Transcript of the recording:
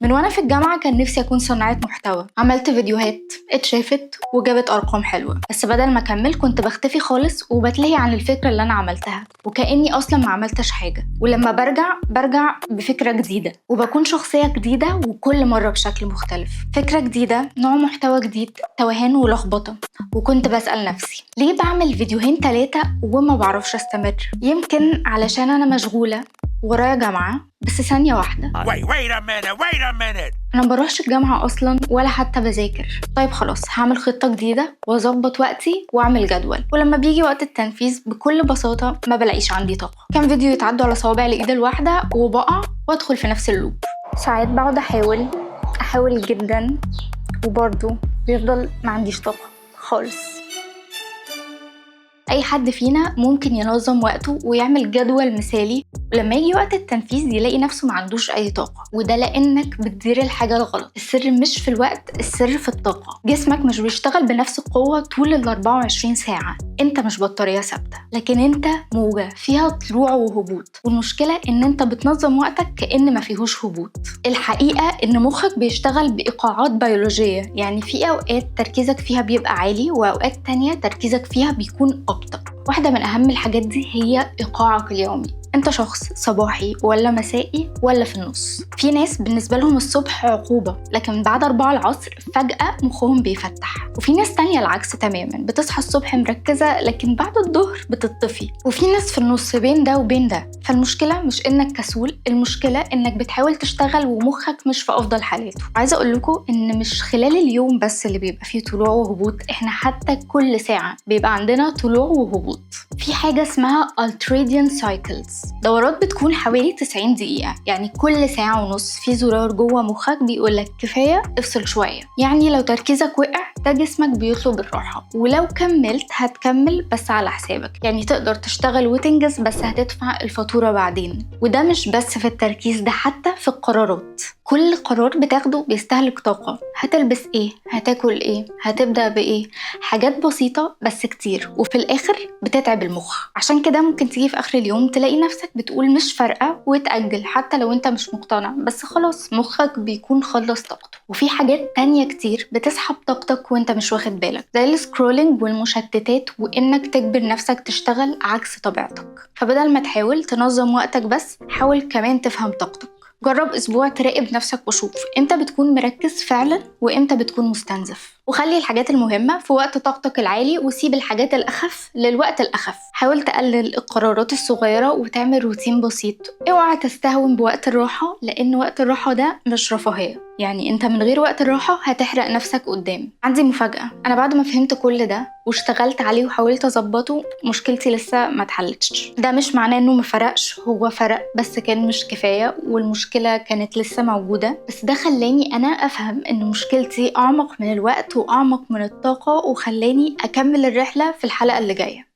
من وانا في الجامعة كان نفسي اكون صانعة محتوى. عملت فيديوهات اتشافت وجابت ارقام حلوة، بس بدل ما اكمل كنت بختفي خالص وبتلهي عن الفكرة اللي انا عملتها، وكأني اصلا ما عملتش حاجة. ولما برجع برجع بفكرة جديدة وبكون شخصية جديدة، وكل مرة بشكل مختلف. فكرة جديدة، نوع محتوى جديد، توهان ولخبطة. وكنت بسأل نفسي ليه بعمل فيديوهين 3 وما بعرفش استمر؟ يمكن علشان انا مشغولة ورايا جامعة. بس ثانية واحدة، Wait, wait a minute, wait a minute. أنا ما بروحش الجامعة أصلا ولا حتى بذاكر. طيب خلاص، هعمل خطة جديدة وأظبط وقتي وأعمل جدول. ولما بيجي وقت التنفيذ بكل بساطة ما بلاقيش عندي طاقة. كام فيديو يتعدوا على صوابع الإيد الواحدة وبقع وأدخل في نفس ال loop. ساعات بقعد أحاول أحاول جدا وبرضه بيفضل ما عنديش طاقة خالص. أي حد فينا ممكن ينظم وقته ويعمل جدول مثالي، ولما يجي وقت التنفيذ يلاقي نفسه ما عندوش أي طاقة، وده لأنك بتدير الحاجة الغلط. السر مش في الوقت، السر في الطاقة. جسمك مش بيشتغل بنفس القوة طول ال 24 ساعة. انت مش بطارية ثابتة، لكن انت موجة فيها طلوع وهبوط، والمشكلة ان انت بتنظم وقتك كأن ما فيهوش هبوط. الحقيقة ان مخك بيشتغل بإيقاعات بيولوجية، يعني في أوقات تركيزك فيها بيبقى عالي وأوقات تانية تركيزك فيها بيكون أبطأ. واحدة من أهم الحاجات دي هي إيقاعك اليومي. انت شخص صباحي ولا مسائي ولا في النص؟ في ناس بالنسبة لهم الصبح عقوبة، لكن بعد 4 العصر فجأة مخهم بيفتح. وفي ناس تانية العكس تماما، بتصحى الصبح مركزة لكن بعد الظهر بتطفي. وفي ناس في النص بين ده وبين ده. فالمشكلة مش انك كسول، المشكلة انك بتحاول تشتغل ومخك مش في افضل حالاته. عايزة اقول لكم ان مش خلال اليوم بس اللي بيبقى فيه طلوع وهبوط، احنا حتى كل ساعة بيبقى عندنا طلوع وهبوط. في حاجة اسمها ultradian cycles، دورات بتكون حوالي 90 دقيقة، يعني كل ساعة ونص في زرار جوه مخك بيقولك كفاية، افصل شوية. يعني لو تركيزك وقع ده جسمك بيطلب الراحة، ولو كملت هتكمل بس على حسابك. يعني تقدر تشتغل وتنجز بس هتدفع الفاتورة بعدين. وده مش بس في التركيز، ده حتى في القرارات. كل قرار بتاخده بيستهلك طاقة. هتلبس ايه؟ هتاكل ايه؟ هتبدأ بايه؟ حاجات بسيطة بس كتير، وفي الآخر بتتعب المخ. عشان كده ممكن تيجي في آخر اليوم تلاقي نفسك بتقول مش فارقة وتأجل حتى لو انت مش مقتنع، بس خلاص مخك بيكون خلص طاقته. وفي حاجات تانية كتير بتسحب طاقتك وانت مش واخد بالك، زي ال scrolling والمشتتات وانك تجبر نفسك تشتغل عكس طبيعتك. فبدل ما تحاول تنظم وقتك بس، حاول كمان تفهم طاقتك. جرب أسبوع تراقب نفسك وشوف امتى بتكون مركز فعلا وامتى بتكون مستنزف، وخلي الحاجات المهمة في وقت طاقتك العالي وسيب الحاجات الأخف للوقت الأخف. حاول تقلل القرارات الصغيرة وتعمل روتين بسيط. اوعى تستهون بوقت الراحة، لأن وقت الراحة ده مش رفاهية، يعني انت من غير وقت الراحة هتحرق نفسك قدام. عندي مفاجأة، أنا بعد ما فهمت كل ده واشتغلت عليه وحاولت أظبطه، مشكلتي لسه ما اتحلتش. ده مش معناه إنه ما فرقش، هو فرق بس كان مش كفاية والمشكلة كانت لسه موجودة. بس ده خلاني أنا أفهم إن مشكلتي أعمق من الوقت وأعمق من الطاقة، وخلاني أكمل الرحلة في الحلقة اللي جاية.